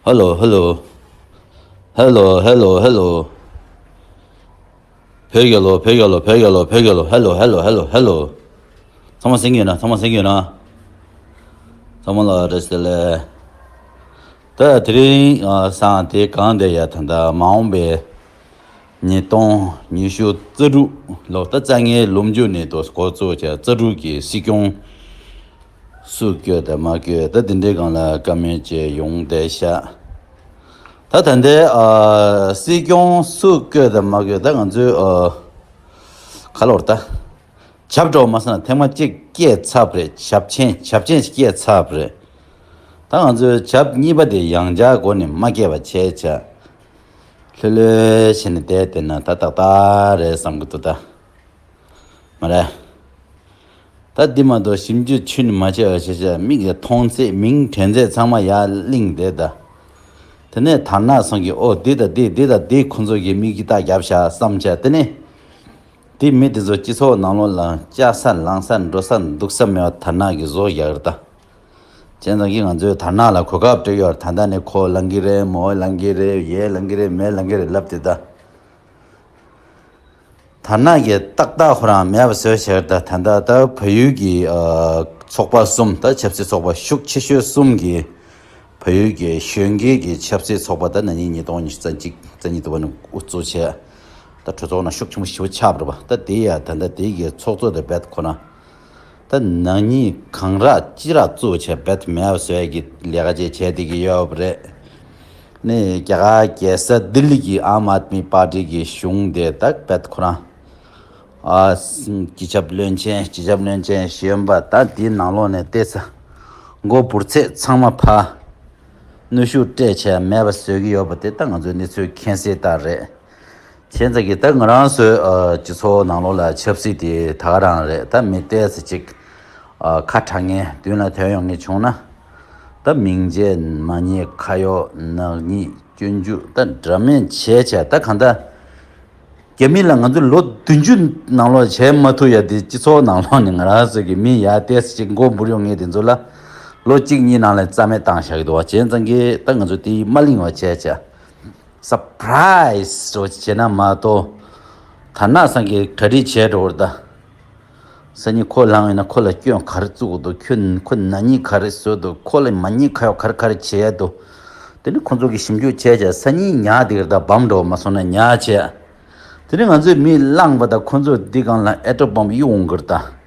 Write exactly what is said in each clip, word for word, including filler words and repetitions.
Hello, hello. Hello, hello, hello. བོད་རྒྱལ་ལོ། བོད་རྒྱལ་ལོ། བོད་རྒྱལ་ལོ། བོད་རྒྱལ་ལོ། Hello, hello, hello, hello. ཚང་མ་གསན་གྱི་ཡོད་ན། ཚང་མ་གསན་གྱི་ཡོད་ན། ཚང་མ་ལ་བཀྲ་ཤིས་བདེ་ལེགས། ད་དེ་རིང་ཨ་སང་དེ་གང་དེ་ཡ་ད་ལྟ་མ་འོངས་པའི་ཉིས་སྟོང་ཉི་ཤུ་རྩ་དྲུག་ལོ། ད་རྩ་ལྔའི་ལོ་མཇུག་ནས་ཏོ་འགོ་བཙུགས་བྱས། རྩ་དྲུག་གི་སྲིད་སྐྱོང་སུ་བསྐོས་དང་མ་བསྐོས། ད་དེ་འདྲའི་སྒང་ལ་བཀའ་མོལ་བཅས་ཡོང་བསྡད་ཤག་ད་ད་ལྟའི་ཨ་སྲིད་སྐྱོང་སུ་བསྐོས་དང་མ་བསྐོས། ད་ང་ཚོའི་ཨ་ག་ལོར་ད་ཇབ་འདྲ་བོ་མ་ཟེར་ན་ཐེངས་མ་གཅིག་སྐྱེས་ཚར་བ་རེད། ཇབ་ཆེན་ཇབ་ཆེན་ཞིག་སྐྱེས་ཚར་བ་རེད། ད་ང་ཚོའི་ཇབ་གཉིས་པ་དེ་ཡང་བསྐྱར་སྒོ་ནས་མ་སྐྱེས་པ་བྱས་བྱས། ལྷོད་ལྷོད་བྱས་ནས་བསྡད་བསྡད་ན་ད་ཏག་ཏག་རེད་བསམ་གྱི་འདུག་ད་མ་རེད། ད་འདི་མ་གཏོགས་ཞིབ་འཇུག་ཁྱོན་ནས་མ་བྱས་པ་བྱས་བྱས། མིག་གིས་མཐོང་ཚད་མིང་དྲན་ཚད་ཚང་མ་ཡར་བརླིངས་བསྡད་ད། དེ་ནས་དར་ནག་ཚང་གིས་ཨོ་འདི་དང་འདི་འདི་དང་འདི་ཁོང་ཚོ་གིས་མིག་གིས་ཏག་བརྒྱབ་ཤག་བསམ་བྱས། དེ་ནས་དེ་མི་དེ་ཚོ་སྤྱི་ཚོགས་ནང་ལོགས་ལ་ཅ་ས་ལང་ས་འགྲོ་ས་འདུག་ས་མེད་པ་དར་ནག་གིས་བཟོ་རྒྱག་རེད་ད། བྱས་ཙང་གི་ང་ཚོས་དར་ནག་ལ་གོ་སྐབས་སྤྲད་ཡོད། ད་ལྟ་ནས་ཁོ་ལངས་ཀྱི་རེད། མོ་ལངས་ཀྱི་རེད། ཡས་ལངས་ཀྱི་རེད། མས་ལངས་ཀྱི་རེད་ལབ་དེ་ད། དར་ནག་གིས་ཏག་ཏག་ཁོ་རང་མེད་པ་བཟོས་བྱས་ད། ད་ད་ད་བལ་ཡུལ་གྱི་ཨ་ཚོགས་པ་གསུམ། ད་ཆབ་སྲིད་ཚོགས་པ་ཤུགས་ཆེ་ཤོས་གསུམ་གྱི་བལ་ཡུལ་གྱི་གཞོན་སྐྱེས་ཀྱི་ཆབ་སྲིད་ཚོགས་པ། ད་ན་ནིང་ཉིས་སྟོང་ཉི་ཤུ་རྩ་གཅིག་རྩ་གཉིས་དུ་བ་ནས་དབུ་བཙུགས་བྱས། ད་གྲོས་ཚོགས་ནང་ཤུགས་ཆེན་པོ་ཞེ་པོ་ཆགས་པ་རེད་པ། ད་དེ་ཡ་ད་ད་དེ་གི་ཚོགས་གཙོ་དེ་རྦད་ཁོ་རང་ད་ན་ནིང་གང་རག་ཅི་རག་བཙུགས་བྱས་རྦད་མེད་པ་བཟོ་ཡ་གི་ལས་ཀ་ཅིག་བྱས་བསྡད་ཀྱི་ཡོད་པ་རེད། ནས་རྒྱ་གར་རྒྱལ་ས་ལྡི་ལི་གི་ཨམ་ཨཱདྨི་པར་ཊི་གི་གཞུང་དེ་ད་རྦད་ཁོ་རང་ཨ་སྤྱི་ཁྱབ་བློན་ཆེན་སྤྱི་ཁྱབ་བློན་ཆེན་གཞོན་པ་ད་དེའི་ནང་ལོགས་ནས་བལྟས་ཚེ་མགོ་འབུར་ཚད་ཚང་མ་ཕར་གནོན་ཤུགས་སྤྲད་བྱས་མེད་པ་བཟོ་གི་ཡོད་པ་དེ་ད་ང་ཚོའི་གནས་ཚུལ་མཁྱེན་གསལ་ལྟར་རེད། བྱས་ཙང་གི་ད་ང་རང་ཚོའི་ཨ་སྤྱི་ཚོགས་ནང་ལོགས་ལ་ཆབ་སྲིད་དེ་ད་ག་རང་རེད། ད་མི་ཏོག་ཙམ་ཅིག་ཨ་ཁ་གྲག་མཁན་མདུན་ལ་ཐོན་ཡོང་མཁན་བྱུང་ན། ད་མིང་བརྗེ་མ་ཉེས་ཁ་གཡོག་ནག་ཉེས་སྐྱོན་འཇུག་ད་འདྲ་མིན་བྱས་བྱས། ད་གང་ལྟར་རྒྱ་མི་ལ་ང་ཚོ་ལོ་བདུན་ཅུ་ནང་ལོགས་བྱས་མ་ཐུབ་ཡ་དེ་སྤྱི་ཚོགས་ནང་ལོགས་ནས་ང་རང་ཚོ་གི་མི་ཡ་ཏོག་ཙམ་ཅིག་མགོ་འབུར་ཡོང་མཁན་དེ་ཚོ་ལ་ལོ་གཅིག་གཉིས་ནང་ལ་རྩ་མེད་བཏང་བཞག་གི་འདུག་བ། བྱས་ཙང་གི་ད་ང་ཚོ་དེ་མ་གླེང་བ་བྱས་བྱས། སར་པ་རའི་སི་འདྲ་བོ་བྱས་ན་མ་གཏོགས། དར་ནག་ཚང་གིས་གྲ་སྒྲིག་བྱས་འགྲོ་བར་ད། སང་ཉིན་ཁོ་ལངས་ཡོང་ན་ཁོ་ལ་སྐྱོན་ག་རེ་བཙུགས་འདུག་ཁྱོད་ཁོ་ན་ནིང་ག་རེ་བཟོས་འདུག་ཁོ་ལ་མ་ཉེས་ཁ་གཡོག་ག་རེ་ག་རེ་བྱས་འདུག་དེ་ནི་ཁོ་ཚོ་གིས་ཞིབ་འཇུག་བྱས་བྱས། སང་ཉིན་ཉག་དེ་གར་ད་བམ་འགྲོ་མ་སོང་ན་ཉག་བྱས། དེ་ནི་ང་ཚོའི་མི་བླངས་པ་ད་ཁོ་ཚོ་འདི་སྒང་ལ་ཨེ་ཊོམ་བམ་གཡུག་འོང་གི་རེད་ད།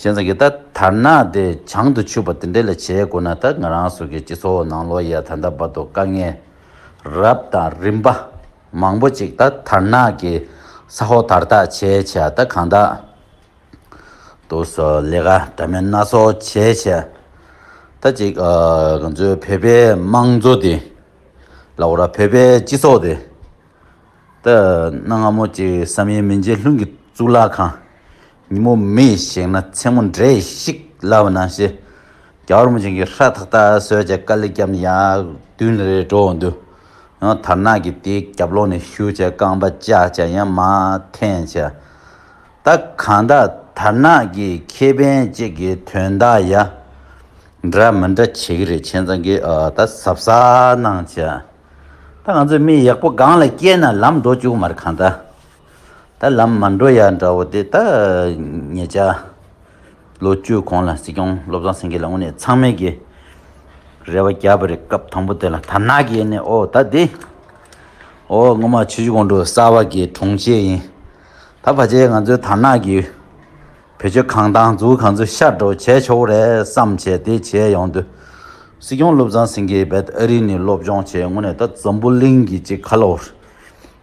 བྱས་ཙང་གི་ད་དར་ནག་དེ་བྱང་དུ་ཆུད་པ་དེ་འདྲས་ལ་བྱེད་དགོས་ན། ད་ང་རང་ཚོ་གི་སྤྱི་ཚོགས་ནང་ལོགས་ཡ་ད་ལྟ་བར་དུ་དཀའ་ངལ་རབ་དང་རིམ་པ་མང་པོ་ཅིག་ད་དར་ནག་གི་ས་འོག་དར་ཐག་བྱས་བྱས། ད་གང་ལྟར་དུ་སོ་ལས་ཀ་འདྲ་མིན་སྣ་ཚོགས་བྱས་བྱས། ད་ཅིག་ཨ་ང་ཚོའི་བོད་པའི་དམངས་གཙོ་དེ་ལབ་དགོས་ར། བོད་པའི་སྤྱི་ཚོགས་དེ། ད་གནའ་སྔ་མོ་ཅིག་བསམ་ཡས་མི་འཇིགས་ལྷུན་གྱི་གཙུག་ལག་ཁང་། ཉིན་མོ་མེ་ཞིག་ན་མཚན་མོ་འབྲས་ཞིག་ལབ་པ་ནང་བཞིན། རྒྱལ་བ་རིན་པོ་ཆེ་གིས་ཧྲ་ཐག་ཐག་བཟོས་བྱས་དཀའ་ལས་བརྒྱབ་ནས་ཡར་མདུན་ལ་རེད་འགྲོ་འོང་དུས། ཡང་དར་ནག་གིས་དེའི་རྒྱབ་ལོགས་ནས་ཞུ་བྱས་རྐང་པ་བཅག་བྱས་ཡང་མར་འཐེན་བྱས། ད་གང་ལྟར་དར་ནག་གི་ཁེ་ཕན་ཅིག་གི་དོན་དག་ཡ་འདྲ་མི་འདྲ་བྱེད་ཀྱི་རེད། བྱས་ཙང་གི་ཨ་ད་གཟབ་གཟབ་གནང་བྱས། ད་ང་ཚོས་མི་ཡག་པོ་སྒང་ལ་སྐྱེལ་ན་ལམ་འགྲོ་བཅུག་མ་རེད། གང་ལྟར་ད་ལམ་མ་འགྲོ་ཡ་འདྲ་བོ་དེ། ད་ཉེ་ཆར་ལོ་བཅུ་གོང་ལ་སྲིད་སྐྱོང་བློ་བཟང་སེང་གེ་ལ་དངོས་གནས་ཚང་མས་ཀྱི་རེ་བ་བརྒྱབ་པ་རེད། སྐབས་དང་པོ་དེ་ལ་དར་ནག་གིས་ནས་ཨོ་ད་འདི་ཨོ་སྔོན་མ་ཆུ་བཞི་སྒང་དྲུག་གསར་པ་གི་གྲོང་ཁྱེར་ཡིན། ད་ཕལ་ཆེར་ང་ཚོའི་དར་ནག་གི་བེད་སྤྱོད་གང་བཏང་འཛུགས་གང་ཚོད་ཤར་འགྲོ་བྱས་ཆོག་རེད་བསམ་བྱས་དེ་བྱས་ཡོང་དུས། སྲིད་སྐྱོང་བློ་བཟང་སེང་གེ་རྦད་ཨ་རི་ནས་སློབ་སྦྱོང་བྱས། དངོས་གནས་ད་འཛམ་བུ་གླིང་གི་ཅིག་ཁ་ལོ་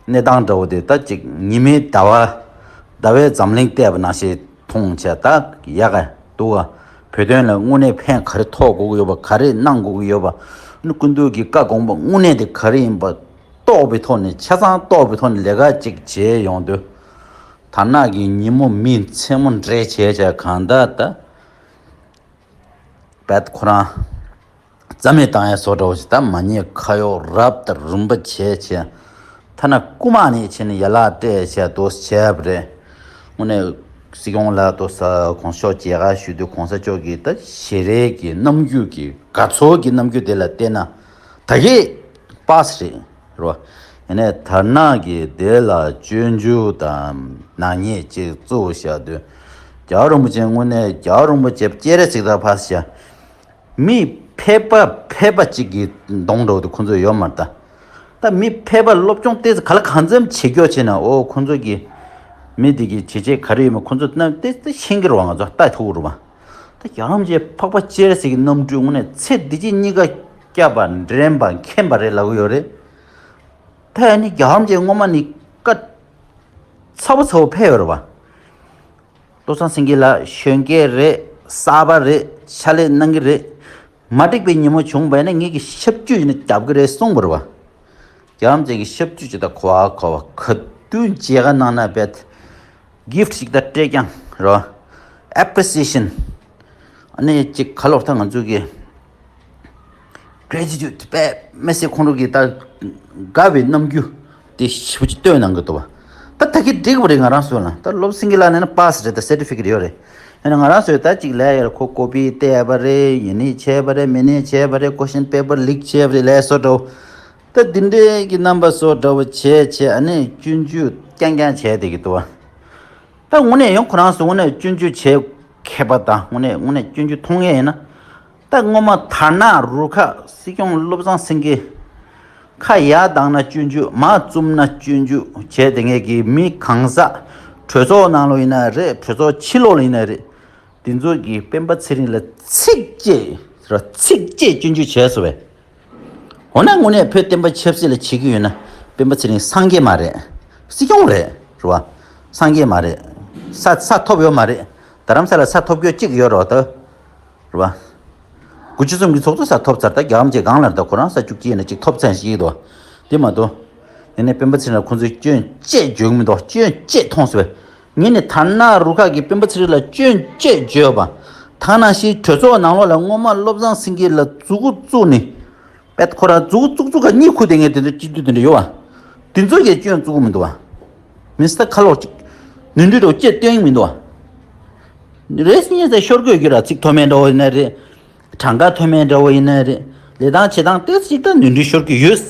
གནས་སྟངས་འདྲ་བོ་དེ་ད་ཅིག་ཉི་མའི་ཟླ་བ་ཟླ་བའི་འཛམ་གླིང་བལྟས་པ་ནང་བཞིན་མཐོང་བྱས། ད་ཡག་ག་འདུག་ག་བོད་དོན་ལ་དངོས་གནས་ཕན་ག་རེ་ཐོགས་དགོས་ཀྱི་ཡོད་པ། ག་རེ་གནང་དགོས་ཀྱི་ཡོད་པ། ནི་སྐུ་མདུན་གྱི་བཀའ་དགོངས་པ་དངོས་གནས་དེ་ག་རེ་ཡིན་པ་རྟོགས་པའི་ཐོག་ནས། ཆ་ཚང་རྟོགས་པའི་ཐོག་ནས་ལས་ཀ་ཅིག་བྱས་ཡོང་དུས། དར་ནག་གིས་ཉིན་མོ་མེ་མཚན་མོ་འབྲས་བྱས་བྱས་གང་ལྟར་ད་རྦད་ཁོ་རང་རྩ་མེད་བཏང་ཡ་བཟོ་འདྲ་བོ་ཞིག་ད་མ་ཉེས་ཁ་གཡོག་རབ་དང་རིམ་པ་བྱས་བྱས། ཐ་ན་རྐུ་མ་ནས་བྱས་ནས་ཡ་ལག་སྤྲད་བྱས་དོ་བྱས་པ་རེད། དངོས་གནས་སྲིད་སྐྱོང་ལགས་དོ་ས་གོང་ས་མཆོག་མཇལ་ཁ་ཞུ་དུས་གོང་ས་མཆོག་གིས་ད་ཞལ་རས་ཀྱི་རྣམ་འགྱུར་གྱི་དགའ་ཚོར་གྱི་རྣམ་འགྱུར་དེ་ལ་བལྟས་ན། ད་གིན་ པཱ་སི་རེད་རོ། ཡིན་ནའི་དར་ནག་གི་དེ་ལ་སྤྱོད་འཇུག་དང་ནག་ཉེས་ཅིག་གཙོ་བོ་བཞག་དུས། རྒྱལ་བ་རིན་པོ་ཆེ་དངོས་གནས་རྒྱལ་བ་རིན་པོ་ཆེ་སྤྱན་རས་གཟིགས་དང་ཕར་བཞག་མི་ཕལ་པ་ཕལ་པ་གཅིག་གིས་གདོང་འགྲོ་དུས་ཁོ་ཚོ་ཡོད་མ་རེད་ད། ད་མི་ཕལ་པ་སློབ་སྦྱོང་ཏོག་ཙམ་ག་ལ་གང་འཚམ་བྱེད་རྒྱུ་བྱས་ན་ཨོ་ཁོ་ཚོ་གིས་མི་དེ་གི་བྱེད་བྱེད་ག་རེ་ཡོད་མེད་ཁོ་ཚོ་རྣམས་ཏོག་ཙམ་ཤེས་ཀྱི་རེད་བ། ང་ཚོ་ལྟ་ཐུབ་ཀྱི་རེད་བ། ད་རྒྱལ་བ་རིན་པོ་ཆེ་འཕགས་པ་སྤྱན་རས་གཟིགས་ཀྱི་རྣམ་སྤྲུལ་དངོས་གནས་ཚེ་འདི་ཕྱི་གཉིས་ཀ་སྐྱབས་པ་འདྲེན་པ་མཁྱེན་པ་རེད་ལབ་ཀྱི་ཡོད་རེད། ད་ཡ་ནི་རྒྱལ་བ་རིན་པོ་ཆེ་སྔོན་མ་ནི་བཀའ་ཚ་པོ་ཚ་པོ་ཕེབས་ཡོད་རེད་བ། བློ་བཟང་སེང་གེ་ལགས་གཞོན་སྐྱེས་རེད། གསར་པ་རེད། ཕྱག་ལས་གནང་གི་རེད། མ་འགྲིག་པའི་ཉིན་མོ་བྱུང་བ་ཡིན་ན་ངེད་ཀྱི་ཞབས་ཕྱི་ཡིན་ན་རྒྱབ་ཀྱི་རེད་གསུངས་པ་རེད་བ། རྒྱལ་བ་རིན་པོ་ཆེ་གི་ཞབས་ཕྱི་ཇི་ལྟར་གོ་བ་གོ་བ་ག་དུས་མཇལ་ཁ་གནང་ན་བས་གིཕ་ཊི་ཞིག་དང་སྤྲད་རྐྱང་རོ། ཨེ་པི་རི་སི་ཨེ་ཤན། ཨ་ནི་ཅིག་ག་ལོར་ད་ང་ཚོ་གི་གྷ་རེ་ཊི་ཊུ་ཌི་དཔེ་མི་སྲིད་ཁོང་རང་གི་ད་དགའ་བའི་རྣམ་འགྱུར་དེ་ཞེ་པོ་ཅིག་སྟོན་གནང་གི་འདུག་བ། ད་ད་གི་འགྲིག་པ་རེད། ང་རང་ཚོ་ལ་ད་བློ་བཟང་སེང་གེ་ལགས་ནས་ན་པཱ་སི་རེད། ད་སར་ཊི་ཕི་ཀེ་ཊི་ཡོད་རེད། ཡིན་ན་ང་རང་ཚོས་ད་ཅིག་ལས་ཡོད་རེད། ཁོ་ཀོ་པི་བལྟས་པ་རེད། ཡིན་ནི་བྱས་པ་རེད། མིན་ནི་བྱས་པ་རེད། ཀོ་ཤན་པེ་པར་ལིག་བྱས་པ་རེད། ལས་བཟོ་འདྲ་བོ། ད་འདི་འདྲའི་གི་རྣམ་པ་བཟོ་འདྲ་བོ་བྱས་བྱས་ཨ་ནི་སྐྱོན་བརྗོད་རྐྱང་རྐྱང་བྱས་བསྡད་ཀྱི་འདུག་བ། ད་དངོས་གནས་ཡང་ཁོ་རང་ཚོ་དངོས་གནས་སྐྱོན་བརྗོད་བྱེད་མཁས་པ་དང་དངོས་གནས་དངོས་གནས་སྐྱོན་བརྗོད་མཐོང་མཁན་ཡིན་ན། ད་སྔོན་མ་དར་ནག་རུ་ཁག་སྲིད་སྐྱོང་བློ་བཟང་སེང་གེ་ཁ་ཡར་བཏང་ན་སྐྱོན་བརྗོད། མར་བཙུམ་ན་སྐྱོན་བརྗོད་བྱས་བསྡད་མཁན་གྱི་མི་གང་ཟག་གྲོས་ཚོགས་ནང་ལོགས་ཡིན་ན་རེད། གྲོས་ཚོགས་ཕྱི་ལོགས་ལ་ཡིན་ན་རེད། དེ་ཚོ་གིས་སྤེན་པ་ཚེ་རིང་ལ་ཚིག་གཅིག་ར་ཚིག་གཅིག་སྐྱོན་བརྗོད་བྱས་སོང་བས། འོ་ན་དངོས་གནས་བོད་བསྟན་པ་ཆབ་སྲིད་ལ་བྱེད་ཀྱི་ཡོད་ན་སྤེན་པ་ཚེ་རིང་སངས་རྒྱས་མ་རེད། སྲིད་སྐྱོང་རེད། རེད་བ། སངས་རྒྱས་མ་རེད། ས་ས་ཐོབ་ཡོད་མ་རེད། རྡ་རམ་ས་ལ་ས་ཐོབ་རྒྱུ་གཅིག་ཡོད་རེད་བ་ད། རེད་བ། དགུ་བཅུ་གསུམ་གྱི་ཚོགས་གཙོ་ས་ཐོབ་ཚར། ད་རྒྱལ་བ་རིན་པོ་ཆེ་སྒང་ལ་ད་ཁོ་རང་ས་བཅུ་གཅིག་ཡིན་ན་གཅིག་ཐོབ་ཚར་ཞིག་ཡིན་འདུག་བ། དེ་མ་གཏོགས། དེ་ནས་སྤེན་པ་ཚེ་རིང་ལ་ཁོང་ཚོས་སྐྱོན་གཅིག་བརྗོད་ཀྱི་མི་འདུག་སྐྱོན་གཅིག་མཐོང་སོང་བས། ངས་ནི་དར་ནག་རུ་ཁག་གིས་སྤེན་པ་ཚེ་རིང་ལ་སྐྱོན་གཅིག་བརྗོད་པ། ད་ནང་བཞིན་གྲོས་ཚོགས་ནང་ལོགས་ལ་སྔོན་མ་བློ་བཟང་སེང་གེ་ལ་མཛུ་གུ་བཙུགས་ནས། པད་ཁོ་རང་མཛུ་གུ་བཙུགས་བཙུགས་ག་གཉིད་ཁུག་བསྡད་མཁན་དེ་ཚོ་སྐྱིད་སྡུག་དེ་འདྲ་ཡོད་བ། དེ་ཚོ་གས་སྐྱོན་བཙུགས་ཀྱི་མི་འདུག་བ། མི་སྟ་ཁ་ལོག་ཅིག་ནོར་འཁྲུལ་འདྲ་བོ་སྐྱོན་སྟོན་གྱི་མི་འདུག་བ། རེས་གཉིས་ཙམ་ཤོར་དགོས་ཀྱི་ར། ཚིག་མཐོ་དམན་འདྲ་བོ་ཡིན་ན་རེད། གྲངས་ཀ་མཐོ་དམན་འདྲ་བོ་ཡིན་ན་རེད། ལས་སྟངས་བྱེད་སྟངས་ཏོག་ཙམ་ཅིག་ད་ནོར་འཁྲུལ་ཤོར་གྱི་ཡོད།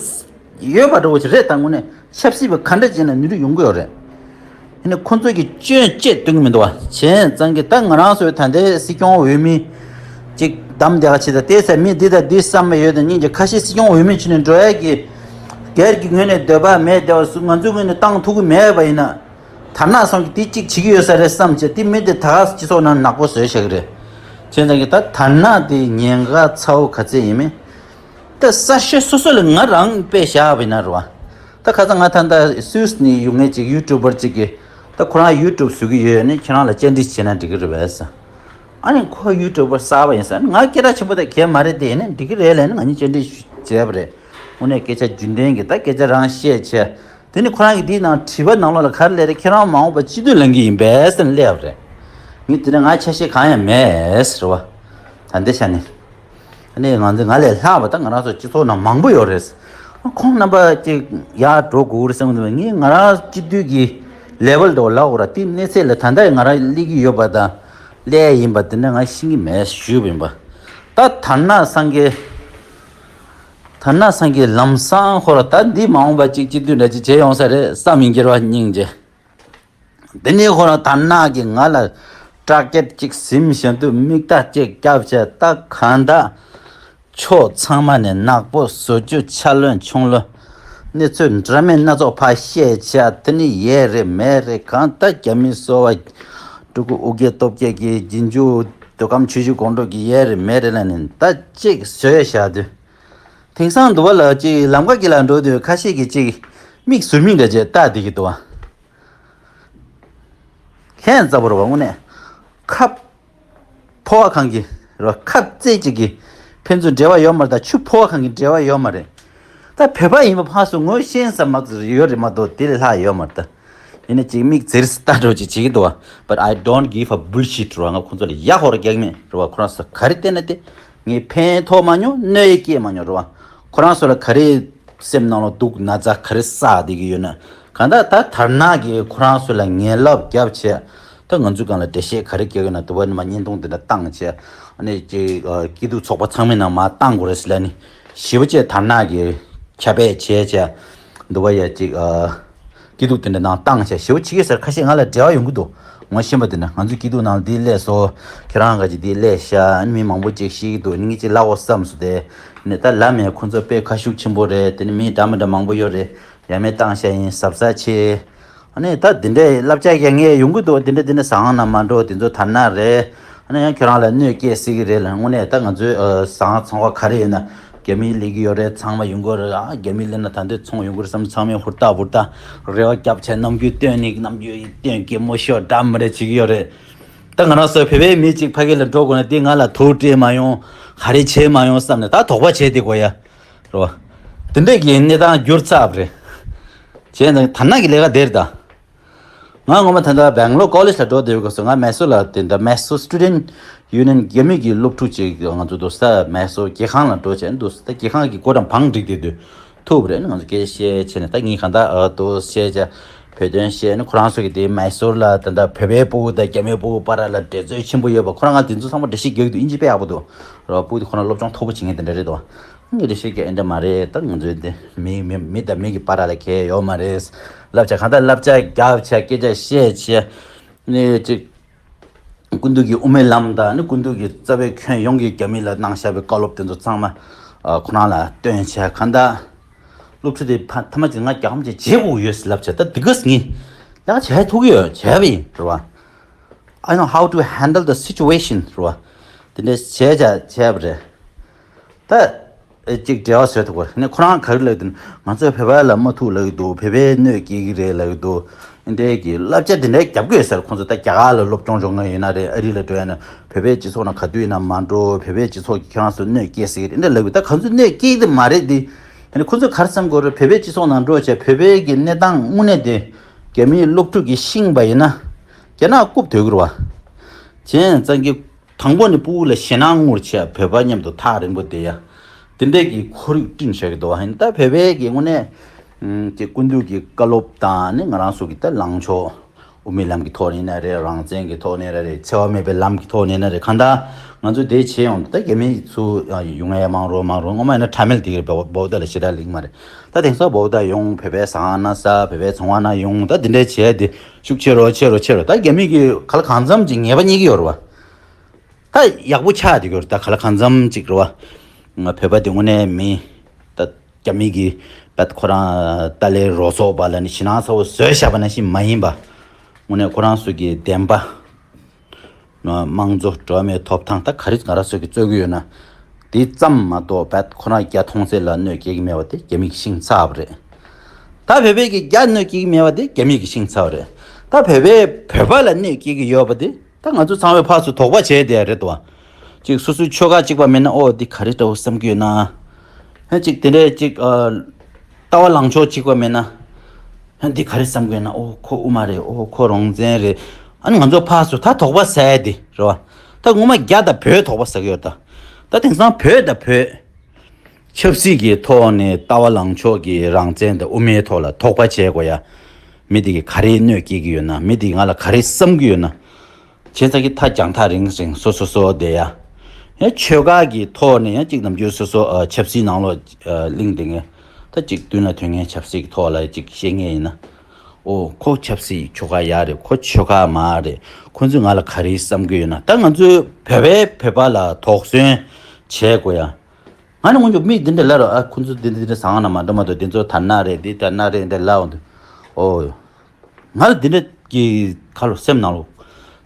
ཡོད་པ་འདྲ་བོ་ཞིག་རེད། ད་དངོས་གནས་ཆབ་སྲིད་པ་ག་འདྲ་བྱས་ན་ནོར་འཁྲུལ་ཡོང་གི་ཡོད་རེད། ཡིན་ནའི་ཁོ་ཚོ་གིས་སྐྱོན་གཅིག་སྟོན་གྱི་མི་འདུག་བ། བྱས་ཙང་གི་ད་ང་རང་ཚོའི་ད་ལྟའི་སྲིད་སྐྱོང་འོས་མི་ཅིག་བདམས་བསྡད་པ་ཆེ་ད་ལྟའི་ས་མི་འདི་དང་འདི་བསམ་པ་ཡོད་དང་སྙིང་རྗེ། ཁ་ཤས་སྲིད་སྐྱོང་འོས་མི་བྱས་ནས་འགྲོ་ཡ་གི་སྒེར་གྱི་ངོས་ནས་འདོད་པ་མེད་བསྡད་པ་སུ་ང་ཚོའི་ངོས་ནས་བཏང་ཐུབ་ཀྱི་མེད་པ་ཡིན་ན། དར་ནག་སོང་གི་དེ་གཅིག་བྱེད་ཀྱི་ཡོད་ས་རེད་བསམ་བྱས། དེ་མི་དེ་ད་ག་སྤྱི་ཚོགས་ནང་ནག་པོ་བཟོས་བཞག་གི་རེད། བྱས་ཙང་གི་ད་དར་ནག་དེ་ཉེན་ཁ་ཚ་བོ་ག་ཚད་ཡིན་མིན། ད་གསར་ཤོག་སོ་སོ་ལ་ང་རང་དཔེ་བཞག་པ་ཡིན་ན་རེད་བ། ད་ཁ་སང་ང་ད་ལྟ་སུད་སི་ནས་ཡོང་མཁན་ཅིག་ཡུ་ཊུབ་པར་ཅིག་གིས་ད་ཁོ་རང་ཡུ་ཊུབ་བཟོ་གི་ཡོད་ནི་ཁྱེད་རང་ལ་བཅར་འདྲི་བྱས་ན་འགྲིག་གི་རེད་པས་ཟེར། ཨ་ནི་ཁོ་ཡུ་ཊུབ་པར་གསར་པ་ཡིན་ཟེར། ང་སྐད་གྲགས་ཆེན་པོ་དེ་གས་མ་རེད་དེ། ཡིན་ནའི་འགྲིག་གི་རེད་ལབ་ནི་ང་གཉིས་བཅར་འདྲི་བྱས་པ་རེད། དངོས་གནས་སྐད་ཆ་རྒྱུན་ལྡན་གྱི་ད་སྐད་ཆ་རང་བཤད་བྱས། དེ་ནི་ཁོ་རང་གིས་དེའི་ནང་དྲི་བ་ནང་ལོགས་ལ་ག་རེ་སླེབས་རེད། ཁྱེད་རང་མ་འོངས་པ་སྤྱི་འཐུས་ལངས་ཀྱི་ཡིན་པས་ཟེར་ནས་སླེབས་པ་རེད། ངས་དེ་ནས་ང་ཆ་ཤས་གང་ཡང་མེད་ཟེར་བ། ད་འདི་ཆ་ནི། ཨ་ནི་ང་ཚོ་ང་ལས་ལྷག་པ་ད་ང་རང་ཚོ་སྤྱི་ཚོགས་ནང་མང་པོ་ཡོད་རེད། ཁོང་རྣམ་པ་ཅིག་ཡར་འགྲོ་དགོས་རེད་བསམ་གྱི་འདུག་ངས་ང་རང་སྤྱི་འཐུས་ཀྱི་ལེ་ཝལ་དུ་ལབ་དགོས་ར། དེ་གནས་ཚད་ལ་ད་ལྟ་ང་རང་སླེབས་ཀྱི་ཡོད་པ་དང་སླེབས་ཡིན་པ་དེ་འདྲ་ང་ཤེས་ཀྱི་མེད་ཞུས་པ་ཡིན་པ། ད་དར་ནག་སངས་རྒྱས། དར་ནག་སངས་རྒྱས་ལམ་སང་ཁོ་ར་ད་འདི་མ་འོངས་པ་ཅིག་སྤྱི་འཐུས་འདྲ་ཅིག་བྱེད་ཡོང་ས་རེད་བསམ་ཡིན་གྱི་རེད་བ། སྙིང་རྗེ། འདི་ནས་ཁོ་རང་དར་ནག་གིས་ང་ལ་སྐྲག་སྐད་ཅིག་ཟིན་བཞིན་དུ་མིག་ལྟ་ཅིག་བརྒྱབ་བྱས། ད་གང་ལྟར་ཕྱོགས་ཚང་མ་ནས་ནག་པོ་བཟོ་རྒྱུ། འཆར་ལོན་ཆུང་ལོན། གནས་ཚུལ་འདྲ་མིན་སྣ་ཚོགས་ཕར་བཤད་བྱས། དེ་ནི་ཡས་རེད་མས་རེད། གང་ལྟར་རྒྱ་མི་སོ་པ་སྤྲུལ་སྐུ་ཨོ་རྒྱན་སྟོབས་རྒྱལ་གྱི་རྗེས་འཇུག་མདོ་ཁམས་ཆུ་བཞི་སྒང་དྲུག་གི་ཡས་རེད་མས་རེད་ལབ་ནས་ད་ཅིག་བཟོས་བཞག་དུས། དེང་སང་འདུག་བ་ལ་ཅིག་ལམ་ཁ་གི་ལ་འགྲོ་དུས་ཁ་ཤས་ཀྱིས་ཅིག་མིག་ཟུར་མིག་འདྲ་བྱས་ལྟ་བསྡད་ཀྱི་འདུག་བ། ལྷན་རྩ་བོར་བ་དངོས་གནས་ཁབ་ཕོ་བ་གང་གི་རོ། ཁབ་རྩེ་གཅིག་གི་ཕན་ཚུན་འབྲེལ་བ་ཡོད་མ་རེད། ད་ཆུ་ཕོ་བ་གང་གི་འབྲེལ་བ་ཡོད་མ་རེད། ད་བོད་པ་ཡིན་པ་ཕར་ཚུར་ངོ་ཤེས་ས་མ་ཡོད་རེད་མ་གཏོགས་དེ་ལས་ལྷག་ཡོད་མ་རེད་ད། ཡིན་ན་ཅིག་མིག་ཙིར་ཙིར་ལྟ་འགྲོ་ཅིག་བྱེད་ཀྱི་འདུག་བ། But I don't give a bullshit རོ། ང་ཁོང་ཚོ་ལ་ཡ་ཧོར་རྒྱག་མེད་རོ། ཁོ་རང་ཚོ་ག་རེ་བལྟས་ན་དེ་ངས་ཕན་ཐོགས་མ་མྱོང་། གནོད་ཡས་སྐྱེས་མ་མྱོང་རོ། ཁོ་རང་ཚོ་ལ་ག་རེ་སེམས་ནང་ལ་སྡུག་ན་ཚ་ག་རེ་བསགས་བསྡད་ཀྱི་ཡོད་ན། གང་ལྟར་ད་དར་ནག་གིས་ཁོ་རང་ཚོ་ལ་ངན་ལབ་བརྒྱབ་བྱས། ད་ང་ཚོའི་སྒང་ལ་འགྲེལ་བཤད་ག་རེ་བརྒྱབ་ཡོད་ན་དུ་བ་ནི་མ་བརྙན་ཐུང་དེ་འདྲ་བཏང་བྱས། ཨ་ནི་ཅིག་སྐྱིད་སྡུག་ཚོགས་པ་ཚང་མའི་ནང་མར་བཏང་དགོས་རེད་ཟེར་ལབ་ནི་ཞེ་པོ་ཅིག་དར་ནག་གིས་ ཁྱབ་སྤེལ་བྱས་བྱས་འདུག་པ་ཡ་ཅིག་ཨ། སྐྱིད་སྡུག་དེ་འདྲ་ནང་བཏང་བྱས་ཞེ་པོ་ཕྱི་རྒྱལ་སར་ཁ་ཤས་ང་ལ་འབྲེལ་བ་ཡོང་གི་འདུག་ངོ་ཤེས་པ་དེ་འདྲ་ང་ཚོའི་སྐྱིད་སྡུག་ནང་འདི་སླེབས་སོ། ཁྱེད་རང་ག་ཅིག་འདི་སླེབས་ཤག་ཨ་ནི་མི་མང་པོ་ཅིག་ཤེས་ཀྱི་འདུག་ངས་ཅིག་ལབ་དགོས་བསམ་སོང་། དེ་ནས་ད་ལབ་མེད། ཁོ་ཚོ་དཔེ་ཁ་ཤུགས་ཆེན་པོ་རེད། དེ་ནི་མི་འདྲ་མི་འདྲ་མང་པོ་ཡོད་རེད། ཡ་མེད་བཏང་བྱས་ཡིན། གཟབ་གཟབ་བྱེད། ཨ་ནི་ད་འདི་འདྲའི་བསླབ་བྱ་ཡང་ངས་ཡོང་གི་འདུག་འདི་འདྲ་འདི་འདྲ་ཟ་ཁང་ནང་མ་འགྲོ། དེ་ཚོ་དར་ནག་རེད། ཨ་ནི་ཡང་ཁྱོད་རང་ལ་གནོད་སྐྱེལ་སྲིད་ཀྱི་རེད་ལ། དངོས་གནས་ད་ང་ཚོའི་ཨ་ཟ་ཁང་ཚོང་ཁང་ག་རེ་ཡོད་ན་རྒྱ་མི་སླེབས་ཀྱི་ཡོད་རེད། ཚང་མ་ཡོང་གི་རེད། ཨ་རྒྱ་མི་སླེབས་ན་ད་འདི་ཚོང་ཡོང་གི་རེད་བསམ་ཚང་མས་ཧུར་ཐག་ཧུར་ཐག་རེ་བ་རྒྱབ་བྱས་རྣམ་འགྱུར་སྟོན་ནི་རྣམ་འགྱུར་སྟོན་གད་མོ་ཤོར་འདྲ་མི་འདྲ་བྱེད་ཀྱི་ཡོད་རེད། ད་ང་རང་ཚོ་བོད་པའི་མི་གཅིག་ཕ་གི་ལ་འགྲོ་དགོས་ན་འདི་ང་ལ་དུག་སྤྲད་མ་ཡོང་། ག་རེ་བྱེད་མ་ཡོང་བསམ་ནས་ད་དོགས་པ་བྱས་བསྡད་དགོས་ཡ། རེད་བ། དེ་འདྲས་ཀྱི་གནས་སྟངས་འགྱུར་ཚར་བ་རེད། བྱས་ཙང་དར་ནག་གི་ལས་ཀ་དེ་རེད་ད། ང་ངོ་མ་ད་ལྟ་སྦེང་ལོར་ཀོ་ལེཇ་ལ་འགྲོ་བསྡད་ཡོད་སྐབས་སུ་ང་མེ་སོར་ལ་དེ་འདྲ་Mysore Student Union རྒྱ་མི་གི་སློབ་ཕྲུག་ཅིག་ང་ཚོ་འདུག་ས་མེ་སོར་རྒྱལ་ཁང་ལ་འགྲོ་བྱས་འདུག་ས་རྒྱལ་ཁང་གི་སྒོ་འགྲམ་བང་བསྒྲིགས་བསྡད་དུས་ཐུག་པ་རེད། ང་ཚོ་སྐད་ཆ་བཤད་བྱས་ནས་ད་ངས་གང་ལྟར་ཨ་འདུག་བཤད་བྱས་བོད་དོན་བཤད་ནས་ཁོ་རང་ཚོ་གི་དེ་མེ་སོར་ལ་ད་ལྟ་བོད་པའི་ཕྲུ་གུ་དང་རྒྱ་མིའི་ཕྲུ་གུ་བར་ལ་འགྲན་རྩོད་ཆེན་པོ་ཡོད་པ། ཁོ་རང་ང་དེ་ཚོ་ཚང་མ་འགྲེལ་བཤད་རྒྱག་གི་འདུག་ཨིན་ཇི་དཔེ་ཡག་པོ་འདུག་རོ། ཕྲུ་གུ་དེ་ཁོ་རང་སློབ་སྦྱོང་མཐོ་པོ་བྱེད་མཁན་དེ་འདྲ་རེད་དོ། ངས་འདི་བཤད་ཀྱི་ཨེ་འདྲ་མ་རེད། ད་ང་ཚོའི་འདི་མི་མི་མི་དང་མི་གི་བར་ལ་གལ་ཡོད་མ་རེད། བསླབ་བྱ་གང་ལྟར་བསླབ་བྱ་རྒྱབ་བྱ་སྐད་ཆ་བཤད་བྱ་ནི་ཅིག་སྐུ་མདུན་གྱི་དབུ་མའི་ལམ་དང་ནི་སྐུ་མདུན་གྱི་རྩ་བའི་ཁྱོན་ཡོངས་ཀྱི་རྒྱ་མི་ལ་གནང་བཞག་པའི་བཀའ་སློབ་དེ་ཚོ་ཚང་མ་ཨ་ཁོ་རང་ལ་སྟོན་བྱ་གང་ལྟར་སློབ་ཕྲུག་དེ་ཕ་ཐ་མ་ཅིག་ང་རྒྱག་མ་བྱེད་བྱེད་དགོས་ཡོད་ཟེར་ལབ་བྱ། ད་འདི་ག་ངས་ཡག་བྱས་ཐུག་གི་ཡོད་བྱས་པ་ཡིན་རེད་བ། I know how to handle the situation རེད་བ། དེ་འདྲའི་བྱས་བྱ་བྱས་པ་རེད། ད་ཨེ་གཅིག་འབྲེལ་བ་བཟོས་ཐུབ་པ་རེད། ནས་ཁོ་རང་ག་རེ་ལབ་ཀྱི་འདུག་ང་ཚོས་བོད་པ་ལ་མ་ཐུག་ལབ་ཀྱི་འདུག་བོད་པའི་གནོད་སྐྱེལ་གྱི་རེད་ལབ་ཀྱི་འདུག་འདྲའི་གི་བསླབ་བྱ་དེ་འདྲའི་རྒྱབ་དགོས་ཟེར། ཁོང་ཚོ་ད་རྒྱ་གར་ལ་སློབ་སྦྱོང་སྦྱོང་མཁན་ཡིན་ན་རེད། ཨ་རི་ལ་འགྲོ་ཡ་ན་བོད་པའི་སྤྱི་ཚོགས་ནང་ག་དུས་ཡིན་ན་མ་འགྲོ། བོད་པའི་སྤྱི་ཚོགས་ཀྱིས་ཁྱེད་རང་ཚོ་གནོད་སྐྱེལ་སྲིད་ཀྱི་རེད་འདྲ་ལབ་ཀྱི། ད་ཁོང་ཚོ་གནོད་སྐྱེལ་གྱི་མ་རེད་དེ། ཡིན་ནའི་ཁོང་ཚོས་ག་རེ་བསམ་དགོས་རེད། བོད་པའི་སྤྱི་ཚོགས་ནང་འགྲོ་བྱས་བོད་པའི་གི་གནས་སྟངས་དངོས་གནས་དེ་རྒྱ་མིའི་སློབ་ཕྲུག་གིས་ཤེས་པ་ཡིན་ན་རྒྱ་ནག་རྐུབ་སྡོད་ཀྱི་རེད་བ། བྱས་ཙང་གི་དང་པོ་ནས་ཕྲུ་གུ་ལ་ཞེད་སྣང་བསྔོ་བྱས་བོད་པ་མཉམ་དུ་ཐག་རིང་པོ་བསྡད་ཡ། དེ་འདྲས་ཀྱི་ཁོར་ཡུག་བསྐྲུན་བྱ་གི་འདུག་བ། ཡིན་ད་བོད་པའི་གི་དངོས་གནས་ཀྱི་སྐུ་མདུན་གྱི་བཀའ་སློབ་དང་ནི་ང་རང་ཚོ་གི་ད་ལངས་ཕྱོགས་དབུ་མའི་ལམ་གྱི་ཐོག་ནས་ཡིན་ན་རེད། རང་བཙན་གྱི་ཐོག་ནས་རེད། འཚེ་བ་མེད་པའི་ལམ་གྱི་ཐོག་ནས་ཡིན་ན་རེད། གང་ལྟར་ང་ཚོ་དེ་བྱེད་ཡོང་ད་རྒྱ་མི་ཚོ་ཡོང་ཡ་མང་རུང་མང་རུང་། ངོ་མ་ཡིན་ན་ཁྲ་མེལ་དེ་གི་རེད། བོ་བོ་ད་ལ་ཞེ་དྲག་ལིང་མ་རེད། ད་དེང་སང་བོ་ད་ཡོང་བོད་པའི་ཟ་ཁང་ན་ཟ། བོད་པའི་ཚོང་ཁང་ན་ཡོང་། ད་དེ་འདྲས་བྱས་དེ་ཤུགས་ཆེ་རུ་ཆེ་རུ་ཆེ་རུ། ད་རྒྱ་མི་གི་ག་ལ་གང་འཚམ་ཅིག་ངེས་པ་རྙེད་ཀྱི་ཡོད་རེད་བ། ད་ཡག་པོ་ཆགས་བསྡད་ཀྱི་ཡོད་རེད། ད་ག་ལ་གང་འཚམ་ཅིག་རེད་བ། ང་བོད་པ་དེ་དངོས་གནས་མི་ད་རྒྱ་མི་གི་བད་ཁོ་རང་ཏཱ་ལའི་རོགས་ཚོགས་པ་ལ་ནི་ཞེད་སྣང་ཚ་བོ་བཟོས་བཞག་པ་ནང་བཞིན་མ་ཡིན་པ། དངོས་གནས་ཁོ་རང་ཚོ་གི་བདེན་པ་དམངས་གཙོ་འགྲོ་བ་མིའི་ཐོབ་ཐང་ད་ག་རེ་ང་རང་ཚོ་གི་རྩོད་ཀྱི་ཡོད་ན་དེ་ཙམ་མ་གཏོགས་བད་ཁོ་རང་རྒྱ་མཐོང་ཚད་ལ་གནོད་སྐྱེལ་གྱི་མེད་པ་དེ་རྒྱ་མི་གིས་ཤེས་ཚར་བ་རེད། ད་བོད་པའི་གི་རྒྱ་གནོད་སྐྱེལ་གྱི་མེད་པ་དེ་རྒྱ་མི་གིས་ཤེས་ཚར་བ་རེད། ད་བོད་པའི་བོད་པ་ལ་གནོད་སྐྱེལ་གྱི་ཡོད་པ་དེ། ད་ང་ཚོ་ཚང་མས་ཕར་ཚུར་དོགས་པ་བྱས་བསྡད་རེད་དོ། ཅིག་སོ་སོའི་ཆོལ་ཁ་གཅིག་པ་མེད་ན་ཨོ་འདི་ག་རེ་འདྲ་བོ་བསམ་གྱི་ཡོད་ན། ཧན་ཅིག་དེ་འདྲས་ཅིག་ཨ། ལྟ་བ་ལངས་ཕྱོགས་གཅིག་པ་མེད་ན། ཧན་འདི་ག་རེ་བསམ་གྱི་ཡོད་ན། ཨོ་ཁོ་དབུ་མ་རེད། ཨོ་ཁོ་རང་བཙན་རེད། ཨ་ནི་ང་ཚོ་ཕར་ཚུར་ད་དོགས་པ་ཟ་ཡ་དེ་རེད་བ། ད་ངོ་མ་རྒྱ་དང་བོད་དོགས་པ་ཟ་གི་ཡོད་ད། ད་དེང་སང་བོད་དང་བོད། ཆབ་སྲིད་ཀྱི་ཐོག་ནས་ལྟ་བ་ལངས་ཕྱོགས་ཀྱི་རང་བཙན་དང་དབུ་མའི་ཐོག་ལ་དོགས་པ་བྱེད་དགོས་ཡ། མི་དེ་གིས་ག་རེ་གནོད་སྐྱེལ་གྱི་ཡོད་ན། མི་དེ་གིས་ང་ལ་ག་རེ་བསམ་གྱི་ཡོད་ན། བྱས་ཙང་གི་ཐག་རྒྱང་ཐག་རིང་རིང་སོ་སོ་སོ་བསྡད་ཡ། ཡང་ཆོལ་ཁ་གི་ཐོག་ནས་ཡང་གཅིག་ནམ་རྒྱུན་སོ་སོ་ཨ་ཆབ་སྲིད་ནང་ལོགས་ཨ་གླེང་བསྡད་མཁན། ད་གཅིག་མདུན་ལ་ཐོན་མཁན་ཆབ་སྲིད་ཀྱི་ཐོག་ལ་གཅིག་བཤད་མཁན་ཡིན་ན། ཨོ་ཁོ་ཆབ་སྲིད་ཆོལ་ཁ་ཡག་རེད། ཁོ་ཆོལ་ཁ་མ་རེད། ཁོ་ཚོས་ང་ལ་ག་རེ་བསམ་གྱི་ཡོད་ན། ད་ང་ཚོའི་བོད་པའི་བོད་པ་ལ་དོགས་ཟོན་བྱེད་དགོས་ཡ། ང་ནི་སྔོན་འཇུག་མི་འདི་འདྲ་ལ་རོ། ཨ་ཁོ་ཚོ་འདི་འདི་འདི་ཟ་ཁང་ནང་མ་འགྲོ་མ་གཏོགས་འདི་ཚོ་དར་ནག་རེད། འདི་དར་ནག་རེད་འདི་ལབ་འོང་དུས། ཨོ། ང་ལ་འདི་འདྲ་གི་ཁ་ལོ་སེམས་ནང་ལོ།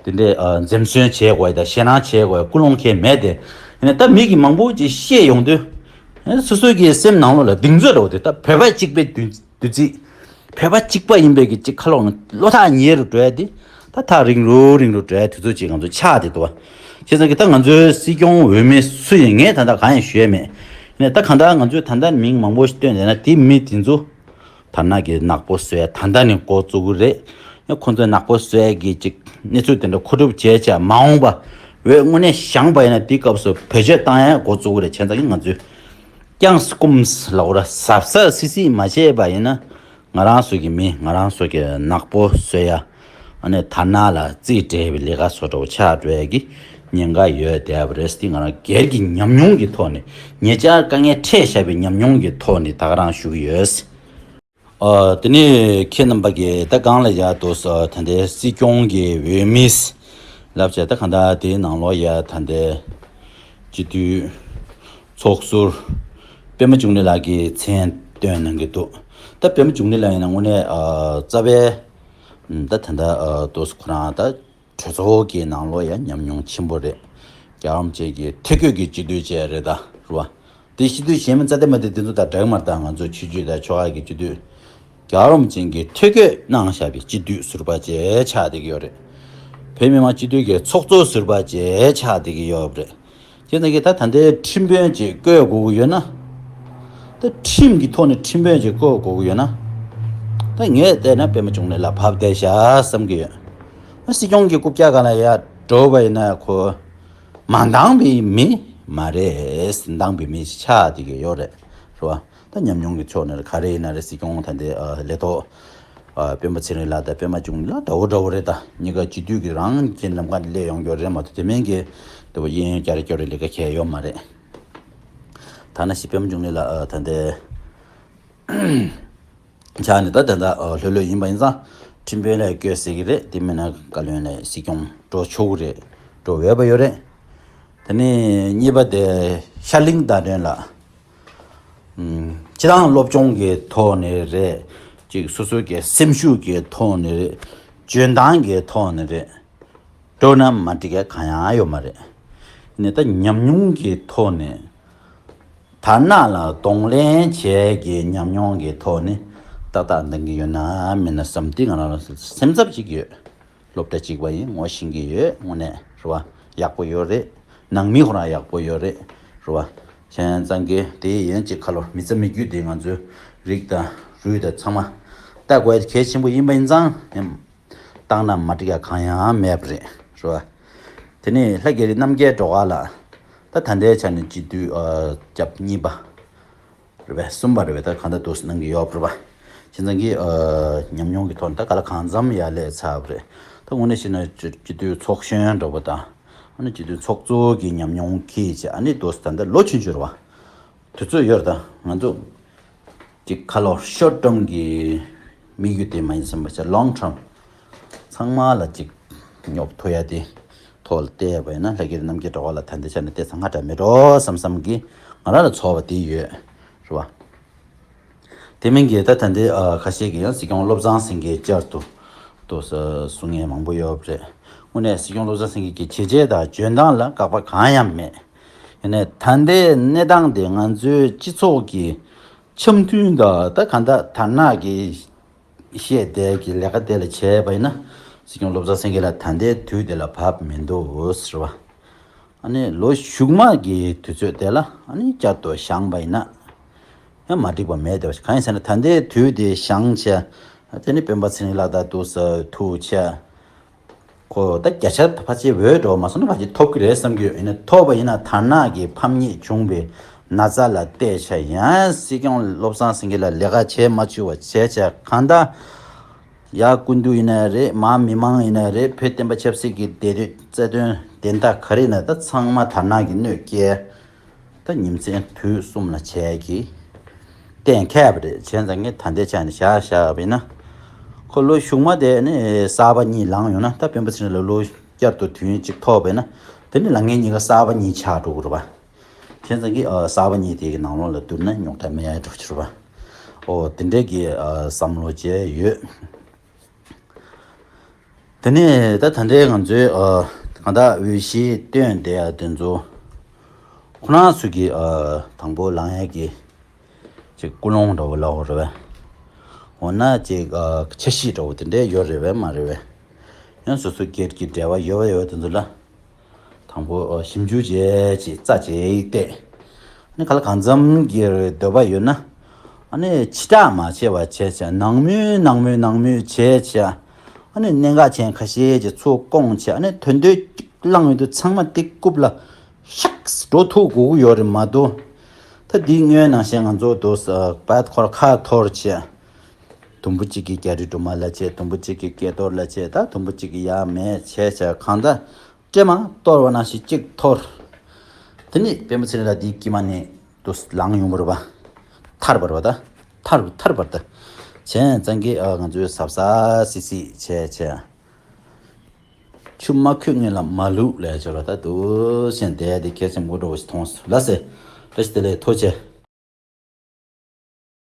འདི་འདྲ་ཨ་འཛེམ་ཟོན་བྱེད་དགོས་ཡ་དང་ཞེད་སྣང་བྱེད་དགོས་ཡ་ཀུན་སློང་གང་ཡང་མེད་དེ། ཡིན་ན་ད་མི་གི་མང་པོ་ཅིག་བཤད་ཡོང་དུས། སོ་སོ་གི་སེམས་ནང་ལོ་ལ་གདེང་ཚོད་འདྲ་བོ་དེ། ད་བོད་པ་གཅིག་པའི་དུས་དུས་ཚིགས། བོད་པ་གཅིག་པ་ཡིན་པའི་གི་གཅིག་ཁ་ལོ་བློ་ཐག་ཉེ་རུ་འགྲོ་ཡ་དེ། ད་ཐག་རིང་རུ་རིང་རུ་འགྲོ་ཡ་དུས་ཚོད་ཅིག་ང་ཚོ་ཆགས་བསྡད་འདུག་བ། བྱས་ཙང་གི་ད་ང་ཚོའི་སྲིད་སྐྱོང་འོས་མི་སུ་ཡིན་ངས་ད་ལྟ་གང་ཡང་ཞུས་ཡ་མེད། ཡིན་ནའི་ད་གང་ལྟར་ང་ཚོས་ད་ལྟ་མིང་མང་པོ་ཞིག་བཏོན་བསྡད་ན་དེ་མི་དེ་ཚོ་དར་ནག་གི་ནག་པོ་བཟོ་ཡ་ད་ལྟ་ནས་འགོ་བཙུགས་ཀྱི་རེད། ཡང་ཁོ་ཚོས་ནག་པོ་བཟོ་ཡ་གི་ཅིག་གནས་ཚུལ་དེ་འདྲ་མཁོ་སྒྲུབ་བྱས་བྱས་མ་འོངས་པ་འོས་དངོས་གནས་བཞེངས་པ་ཡིན་ན་དེའི་སྐབས་སུ་བེད་སྤྱོད་བཏང་ཡ་འགོ་བཙུགས་ཀྱི་རེད། བྱས་ཙང་གི་ང་ཚོས་རྐྱང་སྐུམ་ལ་འོ་ར་གཟབ་གཟབ་སིག་སིག་མ་བྱས་པ་ཡིན་ན། ང་རང་ཚོ་གི་མི་ང་རང་ཚོ་གི་ནག་པོ་བཟོ་ཡ། ཨ་ནི་དར་ནག་ལ་རྩིས་སྤྲད་པའི་ལས་ཀ་བཟོ་འདྲ་བོ་ཆགས་འགྲོ་ཡ་གི་ ཉེན་ཁ་ཡོད་བསྡད་པ་རེད། དེ་ང་རང་སྒེར་གྱི་ཉམས་མྱོང་གི་ཐོག་ནས་ཉེ་ཆར་དཀའ་ངལ་འཕྲད་བཞག་པའི་ཉམས་མྱོང་གི་ཐོག་ནས་ད་ག་རང་ཞུ་གི་ཡོད། ཨ། དེ་ནས་ཁྱེད་རྣམ་པ་གིས་ད་གང་ལ་ཡ་འདུག་ཟེར། ད་ལྟའི་སྲིད་སྐྱོང་གི་འོས་མི་ལབ་བྱས། ད་གང་ལྟར་དེའི་ནང་ལོགས་ཡ་ད་ལྟའི་སྤྱི་འཐུས་ཚོགས་ཟུར་པད་མ་འབྱུང་གནས་ལགས་ཀྱིས་མཚན་བཏོན་གནང་གི་འདུག་ད་པད་མ་འབྱུང་གནས་ལགས་ཡིན་ན་དངོས་གནས་ཨ་རྩ་བའི་ད་ད་ལྟ་ཨ་འདུག་ཁོ་རང་ད་གྲོས་ཚོགས་ཀྱི་ནང་ལོགས་ཡ་ཉམས་མྱོང་ཆེན་པོ་རེད། རྒྱལ་བ་རིན་པོ་ཆེ་གི་ཐུགས་བཀོད་ཀྱི་སྤྱི་འཐུས་བཅས་རེད་ད། རེད་བ། དེ་སྤྱི་འཐུས་གཞན་མི་རྩ་དེ་མ་དེ་དེ་ཚོ་དང་འདྲ་གི་མ་རེད་ད། ང་ཚོ་ཆོས་བརྒྱུད་དང་ཆོལ་ཁ་གི་སྤྱི་འཐུས་རྒྱལ་བ་རིན་པོ་ཆེ་གི་ཐུགས་བཀོད་གནང་བཞག་པའི་སྤྱི་འཐུས་ཟུར་པ་བཅས་ཆགས་བསྡད་ཀྱི་ཡོད་རེད། བོད་མི་མང་སྤྱི་འཐུས་ཀྱི་ཚོགས་གཙོ་ཟུར་པ་བཅས་ཆགས་བསྡད་ཀྱི་ཡོད་རེད། དེ་ནང་གི་ད་ད་ལྟའི་ཁྲིམས་དཔོན་ཅིག་བསྐོ་དགོས་ཀྱི་ཡོད་ན། ད་ཁྲིམས་ཀྱི་ཐོག་ནས་ཁྲིམས་དཔོན་ཅིག་བསྐོ་དགོས་ཀྱི་ཡོད་ན། ད་ངས་བལྟས་ན་པད་མ་འབྱུང་གནས་ལགས་བབས་བསྡད་ཤག་བསམ་གྱི་ཡོད། ཨ། སྲིད་སྐྱོང་གི་རྐུབ་བཀྱག་སྒང་ལ་ཡར་འགྲོ་བ་ཡིན་ན་ཁོ་མ་འདང་བའི་མི་མ་རེད། འདང་བའི་མི་ཆགས་བསྡད་ཀྱི་ཡོད་རེད། རེད་བ། ད་ཉམས་མྱོང་གི་ཕྱོགས་ནས་ག་རེ་ཡིན་ན་རེད། སྲིད་སྐྱོང་ད་ལྟའི་ཨ་ལས་ཐོག་ཨ་སྤེན་པ་ཚེ་རིང་ལགས་དང་པད་མ་འབྱུང་གནས་ལགས་འདྲ་བོ་འདྲ་བོ་རེད་ད། གཉིས་ཀ་སྤྱི་འཐུས་ཀྱི་རང་གི་ལམ་ཁ་སླེབས་ཡོང་རྒྱུ་རེད་མ་གཏོགས། དེ་མིན་གྱི་དེ་བ་གཡས་གཡོན་བསྐྱར་སྐྱོར་རེ་ལས་ཀ་གང་ཡང་ཡོད་མ་རེད། ད་ནང་བཞིན་པད་མ་འབྱུང་གནས་ལགས་ཨ་ད་ལྟའི་ཆ་ནས་ད་ད་ལྟ་ཨ་ལྷོད་ལྷོད་ཡིན་པ་ཡིན་ཙང་ཁྲིམས་དཔོན་ལ་བསྐོས་ཟེར་གྱི་རེད། དེ་མིན་ན་བཀའ་བློན་ལ་སྲིད་སྐྱོང་འགྲོ་ཆོག་གི་རེད། འགྲོ་འོས་པ་ཡོད་རེད། དེ་ནས་གཉིས་པ་དེ་ཤར་གླིང་ཟླ་སྒྲོན་ལགས། ཨམ། སྤྱིར་བཏང་སློབ་སྦྱོང་གི་ཐོག་ནས་རེད། ཅིག་སོ་སོ་གི་སེམས་ཤུགས་ཀྱི་ཐོག་ནས་རེད། འཇོན་ཐང་གི་ཐོག་ནས་རེད། འགྲོ་ན་མ་འགྲིག་ག་གང་ཡང་ཡོད་མ་རེད། ནས་ད་ཉམས་མྱོང་གི་ཐོག་ནས་དར་ནག་ལ་གདོང་ལེན་བྱས་ཀྱི་ཉམས་མྱོང་གི་ཐོག་ནས་ཏག་ཏག་འདང་གི་ཡོད་ན་མེད་ན་བསམ་དེ་ང་རང་ལ་སེམས་འཚབ་ཅིག་ཡོད། སློབ་གྲྭ་གཅིག་པ་ཡིན། ངོ་ཤེས་ཀྱི་ཡོད། དངོས་གནས་རེད་བ། ཡག་པོ་ཡོད་རེད། ནང་མི་ཁོ་རང་ཡག་པོ་ཡོད་རེད། རེད་བ། བྱས་ཙང་གི་དེ་ཡིན་གཅིག་ཁ་ལོ་མི་རྩ་མི་རྒྱུད་དེ་ང་ཚོའི་རིགས་དང་རུས་དང་ཚང་མ་ལྟ་དགོས་གལ་ཆེན་པོ་ཡིན་པ་ཡིན་ཙང་ཡང་བཏང་ན་མ་འགྲིག་ཡ་གང་ཡང་མེད་པ་རེད། རེད་བ། དེ་ནས་ལྷ་རྒྱ་རི་རྣམ་རྒྱལ་སྒྲོལ་དཀར་ལགས། ད་ད་ལྟའི་ཆ་ནས་སྤྱི་འཐུས་ཨ་སྐབས་གཉིས་པ་རེད་པས། གསུམ་པ་རེད་པས། ད་གང་ལྟར་འདུག་གནང་གི་ཡོད་པ་རེད་པ། བྱས་ཙང་གི་ཨ་ཉམས་མྱོང་གི་ཐོག་ནས་ད་ག་ལ་གང་འཚམ་ཡར་སླེབས་ཚར་བ་རེད། ད་དངོས་གནས་བཤད་ན་སྤྱི་སྤྱི་འཐུས་ཚོགས་གཞོན་འདྲ་པོ་དང་ཨ་ནི་སྤྱི་འཐུས་ཚོགས་གཙོ་གི་ཉམས་མྱོང་འཁྱེར་བྱས། ཨ་ནི་འདུག་ད་ལྟ་ལོ་ཆུང་ཆུང་རེད་པ། དུས་ཚོད་ཡོད་རེད། ད་ང་ཚོ་གཅིག་ཁ་ལོ་ཤོར་ཊརམ་གི་དམིགས་ཡུལ་དེ་མ་ཡིན་བསམ་པ་བྱས། ལོང་ཊརམ་ཚང་མ་ལ་གཅིག་སྙོབ་ཐུབ་ཡ་དེ་ཐོག་ལ་བལྟས་པ་ཡིན་ན་ལྷ་རྒྱ་རི་རྣམ་རྒྱལ་སྒྲོལ་དཀར་ལགས་ད་ལྟའི་ཆ་ནས་བལྟས་ཙང་ང་འདྲ་མེད་འགྲོ་བསམ་བསམ་གི་ང་རང་ལ་ཚོར་བ་དེ་ཡོད་རེད་བ། དེ་མིན་གྱི་ད་ད་ལྟའི་ཨ་ཁ་ཤས་ཀྱིས་ཡང་སྲིད་སྐྱོང་བློ་བཟང་སེང་གེ་བསྐྱར་དུ་དུ་གསུང་མཁན་མང་པོ་ཡོད་པ་རེད། དངོས་གནས་སྲིད་སྐྱོང་བློ་བཟང་སེང་གེ་གི་བྱས་རྗེས་དང་འཇོན་ཐང་ལ་དགག་པ་གང་ཡང་མེད། ཡིན་ནའི་ད་ལྟའི་གནས་སྟངས་དེ་ང་ཚོའི་སྤྱི་ཚོགས་ཀྱི་འཆམ་མཐུན་དང་ད་གང་ལྟར་དར་ནག་གི་བཤད་བསྡད་ཀྱི་ལས་ཀ་དེ་ལ་བྱས་པ་ཡིན་ན་སྲིད་སྐྱོང་བློ་བཟང་སེང་གེ་ལགས་ད་ལྟའི་དུས་དེ་ལ་བབས་མི་འདུག་ཟེར་བ། ཨ་ནི་ལོ་གཞུག་མ་གི་དུས་ཚོད་དེ་ལ་ཨ་ནི་བསྐྱར་དུ་བཞེངས་པ་ཡིན་ན་ཡང་མ་འགྲིག་པ་མེད་དེ། གང་ཡིན་ཟེར་ན་ད་ལྟའི་དུས་དེ་བཞེངས་བྱས་དེ་ནི་སྤེན་པ་ཚེ་རིང་ལགས་དང་འདུག་སེ་ཐུག་བྱས། ཁོ་ད་བརྒྱ་ཆ་ཕལ་ཆེར་འོས་འགྲོ་མ་སོང་ན་ཕལ་ཆེར་ཐོབ་ཀྱི་རེད་བསམ་གྱི་ཡོད། ཡིན་ན་ཐོབ་པ་ཡིན་ན་དར་ནག་གི་ཕམ་ཉེས་བྱུང་བའི་ན་ཚ་ལ་བལྟས་བྱས་ཡང་སྲིད་སྐྱོང་བློ་བཟང་སེང་གེ་ལགས་ལས་ཀ་བྱེད་མ་བཅུག་པ་བྱས་བྱས་གང་ལྟར་ཡ་སྐུ་མདུན་ཡིན་ན་རེད། མ་མི་མང་ཡིན་ན་རེད། བོད་བསྟན་པ་ཆབ་སྲིད་ཀྱི་བདེ་དོན་རྩ་དོན་བདེན་མཐའ་ག་རེ་ཡིན་ན་ད་ཚང་མ་དར་ནག་གི་གནོད་སྐྱེལ། ད་ཉིན་མཚན་དུས་གསུམ་ལ་བྱས་ཀྱི་གཏན་འཁེལ་བ་རེད། བྱས་ཙང་ངས་ད་ལྟའི་ཆ་ནས་བཞག་བཞག་པ་ཡིན་ན། ཁོ་ལོ་གཞུག་མ་དེ་ནི་གསར་པ་གཉིས་ལངས་ཡོང་ན་ད་སྤེན་པ་ཚེ་རིང་ལགས་ལོ་བསྐྱར་དུ་དུས་ཡུན་གཅིག་ཐོབ་པ་ཡིན་ན་དེ་ནི་ལངས་མཁན་གཉིས་ཀ་གསར་པ་གཉིས་ཆགས་འགྲོ་གི་རེད་པ། བྱས་ཙང་གི་ཨ་གསར་པ་གཉིས་དེ་གི་ནང་ལོགས་ལ་བསྡུར་ན་རྙོག་དྲ་མེད་ཡ་འགྲོ་གི་རེད་པ། ཨོ་དེ་འདྲའི་གི་ཨ་བསམ་བློ་བྱས་ཡོད། དེ་ནས་ད་ད་ལྟའི་ང་ཚོའི་ཨ་གང་ལྟར་འོས་གཞི་བཏོན་བསྡད་ཡ་དེ་ཚོ་ཁོ་རང་ཚོ་གི་ཨ་དང་པོ་ལངས་ཡ་གི་ཅིག་ཀུན་སློང་འདྲ་བོ་ལབ་དགོས་རེད་པས། འོ་ན་ཅིག་ཨ་འཆར་གཞི་འདྲ་བོ་དེ་འདྲས་ཡོད་རེད་པས་མ་རེད་པས། ཡང་སོ་སོ་སྒེར་གྱི་འབྲེལ་བ་ཡོད་པ་ཡོད་པ་དེ་ཚོ་ལ། དང་པོ་ཞིབ་འཇུག་བྱས་ཅིག་རྩ་བྱས་བལྟས། ཨ་ནི་ག་ལ་གང་འཚམ་གྱི་འདོད་པ་ཡོད་ན། ཨ་ནི་ཕྱི་བསྒྲགས་མ་བྱས་པ་བྱས་བྱས་ནང་མོལ་ནང་མོལ་ནང་མོལ་བྱས་བྱས། ཨ་ནི་གནད་འགག་ཅན་ཁ་ཤས་ཀྱི་ཚུར་བསྐོང་བྱས། ཨ་ནི་དོན་དོན་གཅིག་བླངས་ཡོང་དུས་ཚང་མ་ཏིག་རྐུབ་ལ་ཤག་འགྲོ་ཐུབ་དགོས་ཀྱི་ཡོད་རེད་མ་གཏོགས། ད་འདི་སྔོན་ནང་བཞིན་ང་ཚོ་དུ་ས་པད་འཁོར་ཁ་འཐོར་བྱས། དུམ་བུ་གཅིག་གིས་རྒྱ་རི་སྒྲོལ་མ་ལ་བྱས། དུམ་བུ་གཅིག་གིས་སྐལ་རྡོར་ལ་བྱས། ད་དུམ་བུ་གཅིག་གིས་ཡ་མེད་བྱས་བྱས་གང་ལྟར། སྤྲེལ་མ་གཏོར་བ་ནང་བཞིན་གཅིག་འཐོར། དེ་ནས་པད་མ་ཚེ་རིང་ལགས་འདིའི་དཀྱིལ་མ་ནས་དུ་ལངས་ཡོང་བ་རེད་པ། ཐར་བ་རེད་པ་ད། ཐར་ཐར་བར་ད། བྱས་ཙང་གི་ཨ་ང་ཚོས་ཟབ་ཟབ་སིག་སིག་བྱས་བྱས། ཆུ་མ་ཁོལ་སྔོན་ལ་མ་བླུགས་ལས་བྱོས་ལ་ད་དུ་ཞེན་བསྡད་དེ་ཁྱེད་ཚོས་མགོ་འགྲོ་བ་ཞིག་མཐོང་སོང་ལ་ཟེར། བཀྲ་ཤིས་བདེ་ལེགས། ཐུགས་རྗེ་ཆེ།